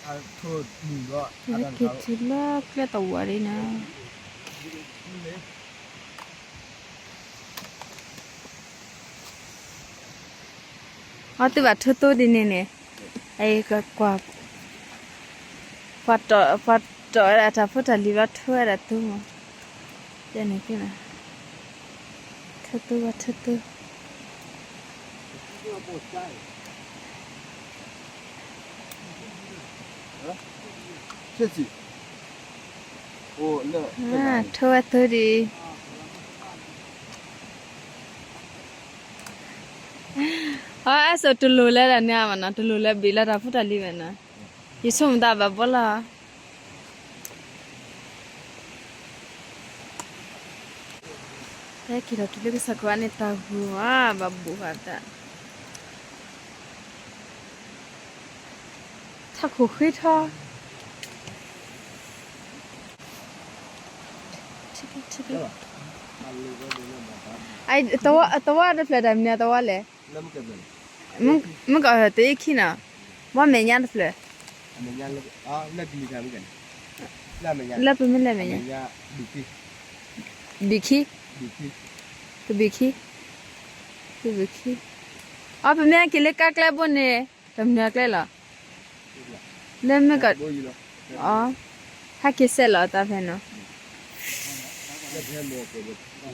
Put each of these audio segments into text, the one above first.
က့ၤတုၤလၢကျဲသဝီဒ်န့ၣ်, အသုဘၣ်ထၢသိဒ်န့ၣ်န့ၣ်, အကွၢ်, ပှၤတီၢ်ဝဲဒၣ်တၢ်ဖိတၢ်လံၤဘျီထၢဝဲဒၣ်သိမး, ယဲန့ၣ်သ့ၣ်န့ၣ်, ထၢသိဘၣ်ထၢသိ ထၢဝဲသိဒ်အံၤ, အဝဲအဲၣ်စိးတလိၣ်လၢဒၣ်န့ၣ်မးနီၤ, တလိၣ်လၢဘ့ၣ်လၢတၢ်ဖိတၢ်လံၤဘၣ်နီၤ, ယဆိကမိၣ်သးဘၣ်ဘီလီၤ. ဟဲက့ၤထီၣ်တုၤလၢကစၢ်ခိၣ်အန့ၣ် တၢ်ဂီၤဧါ, ဘၣ်ဘိးဃာ်သး, ထးခိၣ်ဃ့ထီ, သဝီတဖျၢၣ်တၢ်မနုၤသဝီလဲၣ်, မုၢ်ကီၢ်တအ့ခံနီၤ, ဘီမဲာ်ညါတဖျၢၣ်, လၢပမ့ၢ်လဲၣ်မဲာ်ညါ, ဘုၣ်ခံ, ကဘုၣ်ခံ, ကဘုၣ်ခံ, အပမ့ၢ်ဟဲက့ၤလၢကါကျဲဘိန့ၣ်, တၢ်မနုၤအကျဲလီၤ, လၢမ့ၢ်က, ဟဲက့ၤစဲးလီၤအသးဖဲနီၤ,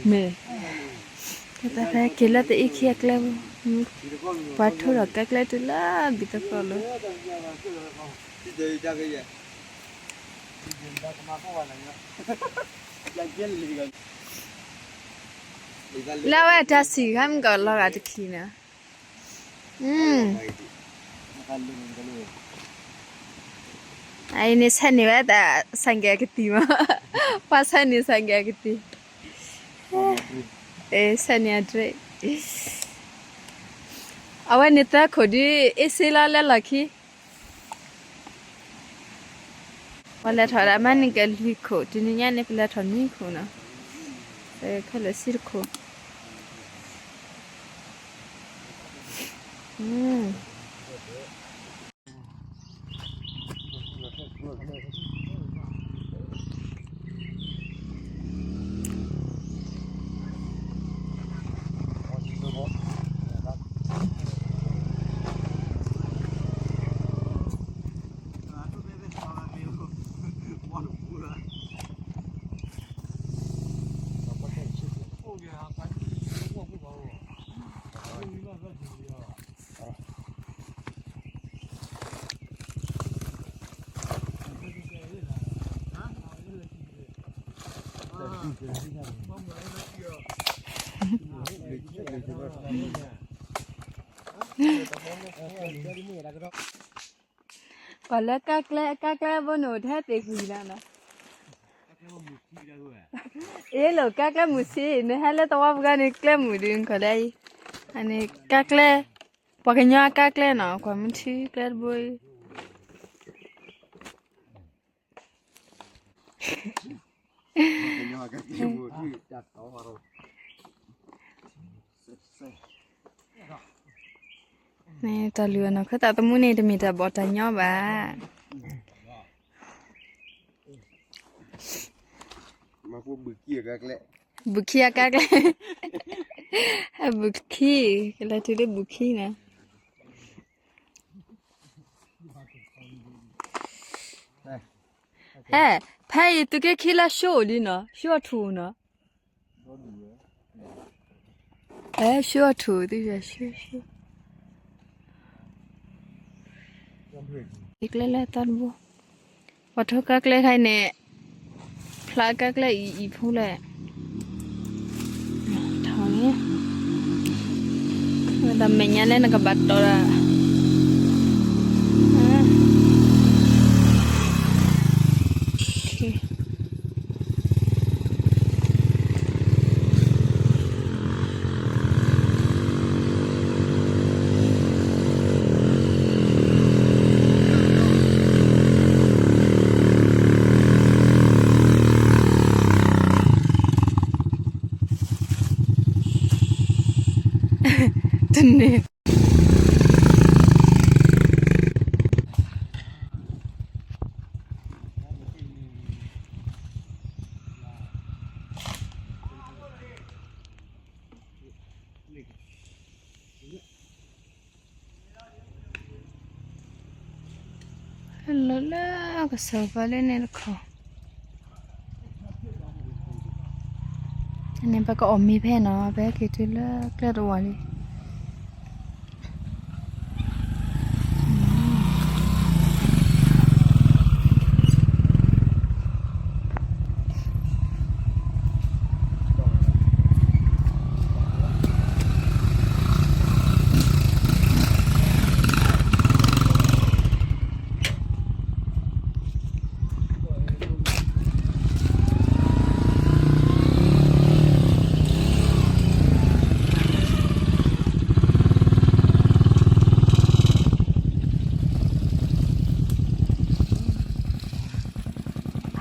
မ့ၢ်, တၢ်သးဟဲက့ၤလၢတအ့ခံအကျဲဘိ, ပှၤထိဒီးကါကျဲတုၤလၢဘံၣ်သကိးလီၤ. လၢအဝဲတၢ်စံးခါမ့ၢ်ကီးလီၤဂာ်တခံနီၤ, အအံၤန့ၣ်ဆဲးန့ၢ်ဝဲတၢ်ဆၣ်ကဲးကသံၣ်မး, ပှၤဆဲးန့ၢ်ဆၣ်ကဲးကသံၣ်, ဆဲးန့ၢ်အဒြဲး, အဝဲန့ၣ်သၢခိၣ်ဒုး အ့စ့လီၤလၢလီၢ်ခံ ပလဲၤထီၣ်ဒၣ်မ့ၢ်န့ၣ်ကလွံၢ်ခိၣ်, တနံၤညါန့ၣ်ပလဲၤထီၣ်နွံခိၣ်နီၤ, ခဲလၢာ်ဆံတခိၣ်.ပှၤလၢကါကျဲ ကါကျဲဘိန့ၣ်အိၣ်ထဲသ့ၣ်ကွံာ်လီၤနီၤ. အ့ၣ်လိာ် ကါကျဲမုၢ်ဆ့ၣ် နဟဲလၢသဝီပူၤဂၤန့ၣ် ကျဲမုၢ်ဒုးနခီၣ်လၢအံၤ, အန့ၣ်ကါကျဲ, ပှၤကညီကါကျဲနီၤ, ကွၢ်မုၢ်ထံကျဲတဘိအံၤ. န့ၣ်တၢ်လုၢ်အနီၢ်ခိသးသမူန့ၣ် တမ့ၢ်တၢ်ဘီၣ်တၢ်ညီဘၣ်. ဘုၣ်ခံအကါကျဲ, ဘုၣ်ခံ, ကလဲၤတုၤလၢဘုၣ်ခံန့ၣ်. ဟဲ, ဖဲအံၤသုးက့ခံလၢၡိအိၣ်ဒ်နီၤ, ၡိအထူၣ်နီၤ. အဲ, ၡိအထူၣ်သုး, ယကျဲလၢသီတဘိ, ပှၤထိကါကျဲခါအံၤန့ၣ်, ဖျါကါကျဲအံၤအံၤဖိလဲၣ်. ထီၣ်န့ၣ်, ဝဲဒၣ်မဲာ်ညါလၢနကဘၣ်တီၢ်ဒၣ်. တန့ၢ်. လၢလၢကစၢၢ်ပၤလၢန့ၣ်တခီ, န့ၣ်ပကအီၣ်မ့ၤဖဲနီၤ, ပဟဲက့ၤတုၤလၢကျဲတဝီၤလံ.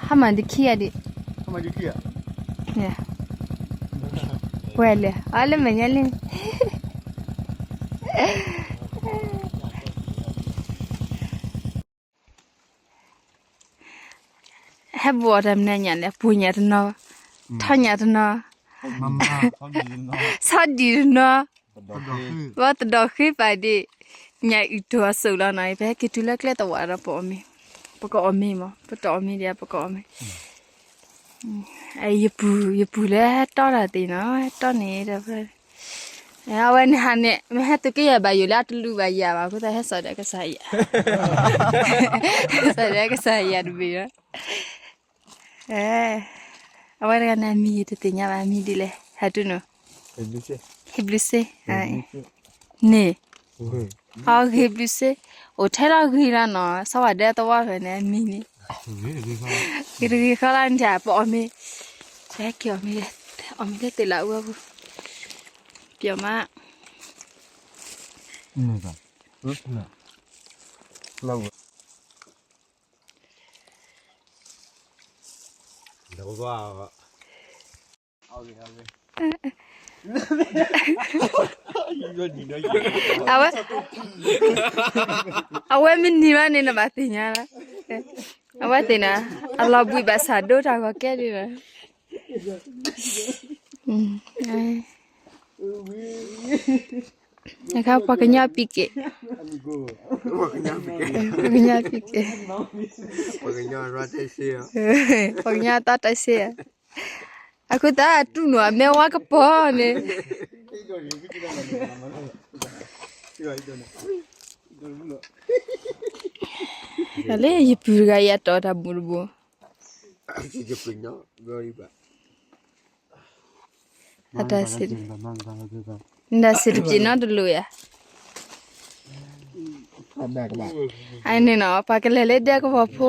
ဟါမၢ်တခံဂၤဒံး, ပှဲၤလဲၣ်, အီလၢမဲာ်ညါလံ. ဟဲဘူးအီၤတၢ်မနုၤညါလဲၣ်, ပှ့ၤညၣ်တနီၤ, ထီၣ်ညၣ်တနီၤ, ဆီဒံၣ်တနီၤ, ဘီသဒီးဃ့ပာ်ဒံး, ညၣ်အုၣ်တီၢ်အစိၣ်လီၤနီၤ, ပဟဲက့ၤတုၤလၢကျဲတဝီၤဒီးပအီၣ်မ့ၤ, ပကအီၣ်မ့ၤမး, ပတအီၣ်မ့ၤဒံး ပကအီၣ်မ့ၤ. ယပူၤ ယပူၤလၢဟဲတီတၢ်သ့ၣ်နီၤ, ဟဲတီန့ၣ်ဒီး အဝဲန့ၣ်ဟးန့ၣ် မ့ၢ်ဟဲသုးက့ယဲၢ်ဘၣ်ယိၣ်လၢအတလူၤဘၣ်ယၤဘၣ် အဃိသတးဟဲစိာ်ဒီးကစၢ်ယွၤ, ဟဲစိာ်ဒီးကစၢ်ယွၤတဘ့ၣ်လီၤ. အဝဲတဂၤန့ၣ် အမံၤယတသ့ၣ်ညါဘၣ် အမံၤဒ်လဲၣ် ဟးတူၢ်နီၤ, ဟ့ၣ်ဘျုးစ့, န့ၣ်, အဂ့ၤဘျုးစ့, အိၣ်ထဲလီၤဂ့ၤလီၤနီၤ ဆီဝါဒဲသဝီဖဲန့ၣ် အမံၤန့ၣ် ဂ့ၤတဂ့ၤဃီလီၤန့ၣ် ပအီၣ်မ့ၤ, ပဟဲက့ၤအီၣ်မ့ၤ, အီၣ်မ့ၤလၢသ့ၣ်လၣ်အူအပူၤ, ပျီမး. အဝဲ, အဝဲမ့ၢ်နံၤဘၣ်န့ၣ် နဘၣ်သ့ၣ်ညါလီၤ, အဝဲသ့ၣ်န့ၣ် အလီၤဘှံးဘၣ်ဆၣ်ဒိတၢ်ဂီၤကဲဒ်လီၤ. အခါပှၤကညီပံးက့ၤ, ပှၤကညီပံးက့ၤ, ပှၤကညီသီတၢ်စ့ဧါ, အဃိသတးတူၢ်နီၤ အမဲဝါကပီၤန့ၣ်, လၢယပုၢ်တဂၤအံၤအတီၢ်တၢ်ဘိၣ်တဘိၣ် အတၢ်စံး, နတၢ်စံးတပျ့ၤနီတလိၤယၤ, အန့ၣ်နီၤ ပှၤကလဲၤလၢဒဲကဝီၤဖိ,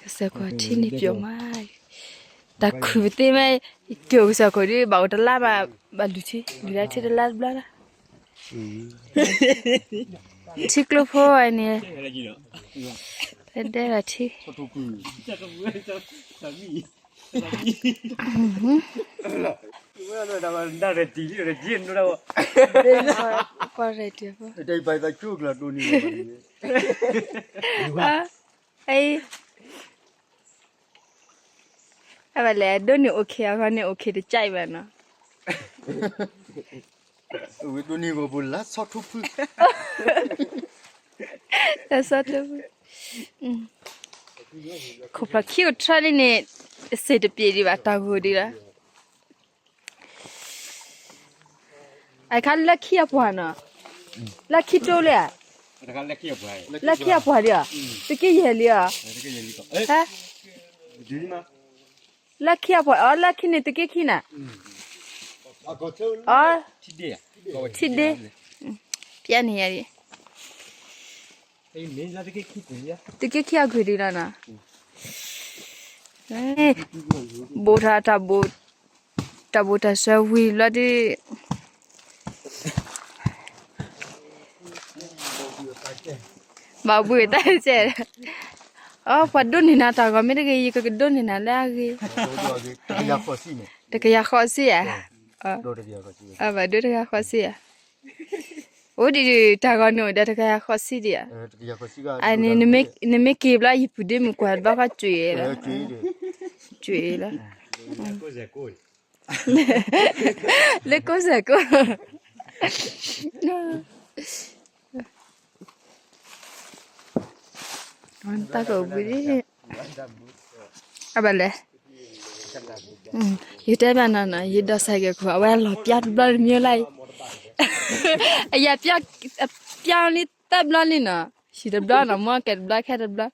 ကစၢၢ်ခီၣ်ထံန့ၣ်ပျီမး, တၢ်ခုၣ်ပသ့မး, ကၠိကစၢၢ်ခီၣ်ဒ်ဘၣ်အိၣ်တလါဘၣ်, ဘၣ်လုၢ်ထံ, လုၢ်လၢထံတလါတဘျီလီၤ. ထံကျိဖိဝဲန့ၣ်, ဖဲဒဲလီၤထံ, ကွၢ်ရဲၣ်တၢ်ဖိ, အဘၣ်လဲၣ် ဒိးန့ၢ်အိၣ်ခ့ အဂီၢ်န့ၣ်အိၣ်ခ့တကၠဲးဘၣ်နီၤ, ဝဲဒိးန့ၢ်ဂီၢ်ပူၤလၢဆီထူဖု, လၢဆီထူဖု, ခိၣ်ဖျီၣ်ခံအိၣ်ထီၣ်လံန့ၣ်, စ့ၢ်တပျ့ၤဒံးဘၣ် တၢ်ဂိၢ်ဒံးလီၤ. အခါလၢခံအပှၤနီၤ, လၢခံတိလံဧါ, လၢခံအပှၤလံဧါ, သုးက့ယဲၢ်လံဧါ, လၢခံအပှၤ, အီ လၢခံန့ၣ် သုးက့ခံနၤ, အီ ထံဒ့, ပျဲန့ၣ်ယၤဒံး သုးက့ခံအဂ့ၢ်ဒံးလီၤနီၤ, ဘိးထီၣ်တၢ်ဘိး, တၢ်ဘိးတၢ်စၢၤဝံၤဘျီဒ်, ဘၣ်ဘှံးတၢ်စဲး, အီ ပှၤဒိးန့ၢ်နၤတၢ်ဂီၤမ့ၢ်တဂ့ၤ ယကဒိးန့ၢ်နၤလၢအဂ့ၤ, တကယၤဃိးဆံဧါ, ဘၣ်ဒိးတဂၤဃိးဆံဧါ, အိၣ်ဒံးတၢ်ဂီၤန့ၣ်အိၣ်ဒီးတကယၤဃိးဆံဒံးဧါ, အန့ၣ် နမ့ၢ်က့ၤဘျီ ယပုၢ်ဒ့မုၣ်ကွၢ်ဘျီဃီ ကွံာ်လီၤ, ကွံာ်လီၤ, လၢကိးစဲးကိး, လၢကိးစဲးကိး, လၢကိးစဲးကိး, တၢ်ကအိၣ်ဘှံးဒ် အဘၣ်လဲၣ်, ယတဲဘၣ်နၤနီၤ ယဒီးစဲးကဲခိၣ် အဝဲလီၤပျီတဘျီတမံၤလၢ်အံၤ, အယၤပျီလံသၢဘျီလံနီၤ, ဟံၣ်တဘျီနီၤ မ့ၢ်ကဲတဘျီခဲတဘျီ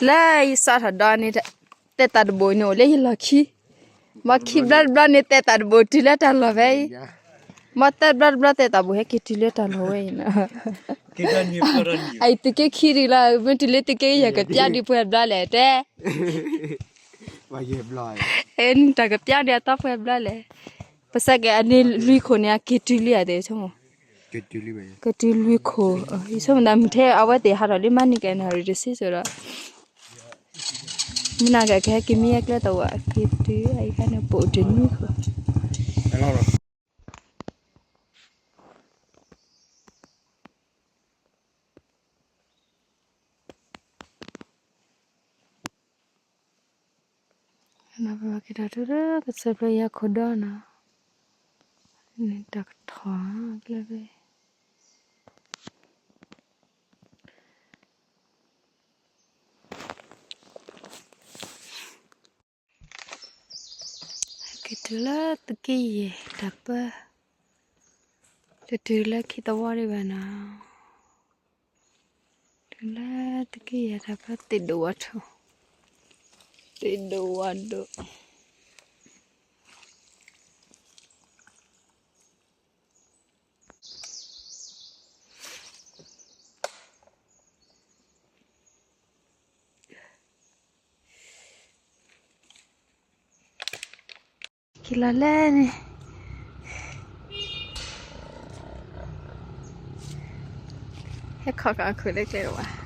လၢယစးထီၣ်ဒီးန့ၣ် တဲတၢ်တဘိန့ၣ် အိၣ်လၢယလီၢ်ခံ, မ့ၢ်ခံဘျီတဘျီန့ၣ် တဲတၢ်တဘိတုၤလၢတၢ်လီၢ်ဖဲအံၤ, မ့ၢ်သၢဘျီတဘျီတဲတၢ်ဘိဟဲက့ၤတုၤလၢတၢ်လီၢ်ဝဲအံၤနီၤ, အံၤသုးက့ခံဒံးလီၤ မ့ၢ်တုၤလၢသုးက့ယဲၢ်ကပျီဒံးပှဲၤဘျီလဲၣ်တဲ တၢ်ကပျီဒံးအသီပှဲၤဘျီလဲၣ်, ပစဲးကဲအန့ၣ်လွံၢ်ခိၣ်န့ၣ် အက့ၤတုၤလံဧါတဲဆိကမိၣ် ကတုၤလွံၢ်ခိၣ်, ယဆိကမိၣ်သးမုၢ်ထဲအဝဲသ့ၣ်ဟးထီၣ်လၢမၤနံၤကဲနၣ်ရံၣ်တဆံစိၤဒီး, မုၢ်နၤကကဟဲက့ၤမံအကျဲသဝီ က့ၤတုၤအံၤခါန့ၣ် ပိာ်တနွံခိၣ် က့ၤထီၣ်တုၤလၢကစၢၢ်ဖျၢၣ်ယၤခိၣ်ဒီနီၤ, န့ၣ်တၢ်ကထီၣ်ကျဲဖဲ က့ၤတုၤလၢသုးက့ယဲၢ်တၢ်ပၢ, တတုၤလၢခံသဝီဒံးဘၣ်နီၤ, တုၤလၢသုးက့ယဲၢ်တၢ်ပၢ သ့ၣ်ဒိၣ်ဝါထီၣ်, သ့ၣ်ဒိၣ်ဝါဒိၣ် က့ၤလီၤလဲၣ်န့ၣ်, ဟဲခီၣ်က့ၤအခိၣ်လၢကျဲဒိၣ်ဝဲ,